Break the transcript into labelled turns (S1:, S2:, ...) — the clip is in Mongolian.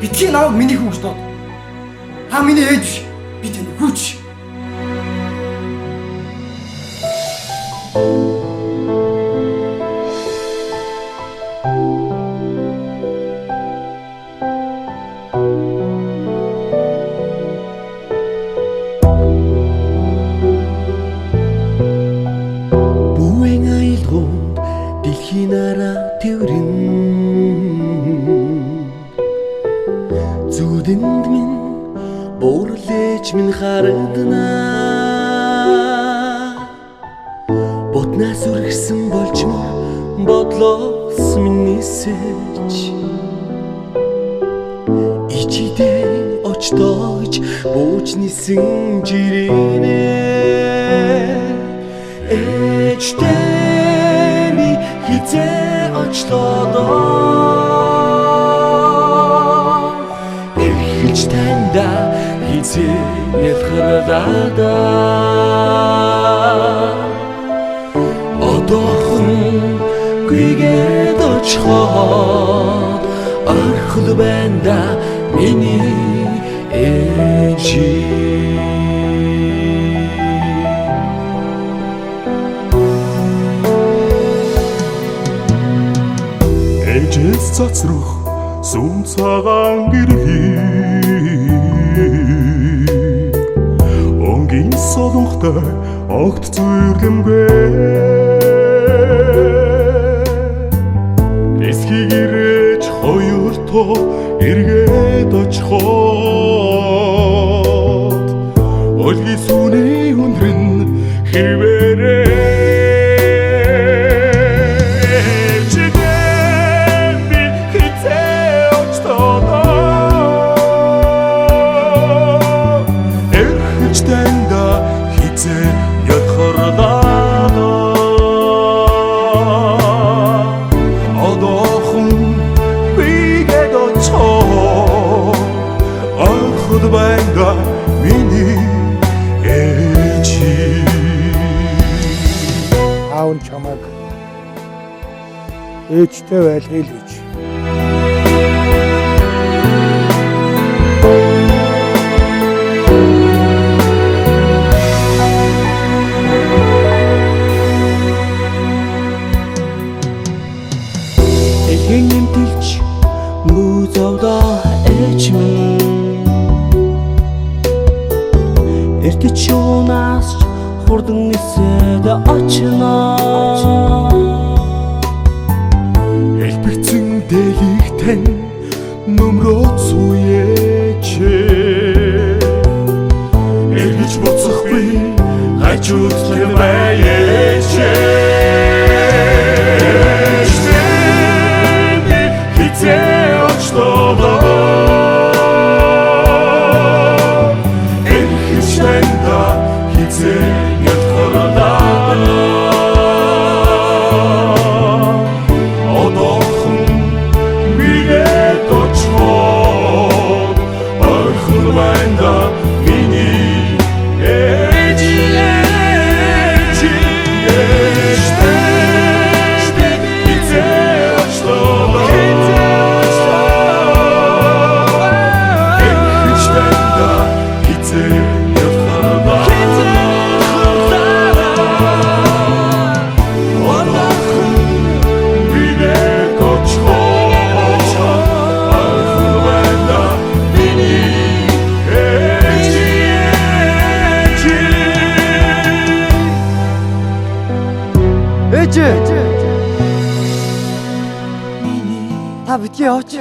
S1: Битгий намайг миний хүү гэж дууд. Та миний ээж биш. Би таны хүү ч.
S2: Бүвэн аялгуунд дэлхийн араа тэврэн зүудэнд минь буурлэж минь харагдана. Боднаас үргэсэн болж бодлоос минь нисэж ичидээ очтоож бууж нисэн жирэнэ. Ээжтэй би хизээ очлоо, эрхэлж таньда хизээ ялхарлаа. Одоохон гүйгээд очиход орхол байна да миний ээж.
S3: Ээжээс цацрах сүм цагаан гэрхий өнгийн солонготой огт зүйрлэмгүй. Эсхийг ирэж хоёртоо эргээд очиход өлгий сүний хүндрэн хэвээрээ. Ээжтэй би хизээ очлоо, эрхэлж таньда хизээ ялхарлаа. Одоохон бигээд очиход ойрхол байна да миний ээж.
S4: Аав нь чамайг ээжтэй байлгая л гэж.
S2: Дэлхийн нэмтэлж мүү зовдоо ээж минь эртэж шуунаас ч хурдан нисээд очно.
S3: Элбэгцэн дэлих тань нөмрөө цуяч эргэж буцахгүй хажууд тань байж. Хизээ очлоо, эрхэлж таньда хизээ ялхарлаа. Одоохон бигээд очиход ойрхон байна да миний ээж. Ээж, ээжтэй хизээ очлоо, эрхэлж таньда хизээ ялхарлаа. Одоохон бигээд очиход ойрхон байна да миний ээж.
S1: Ээж. Та битгий яваач.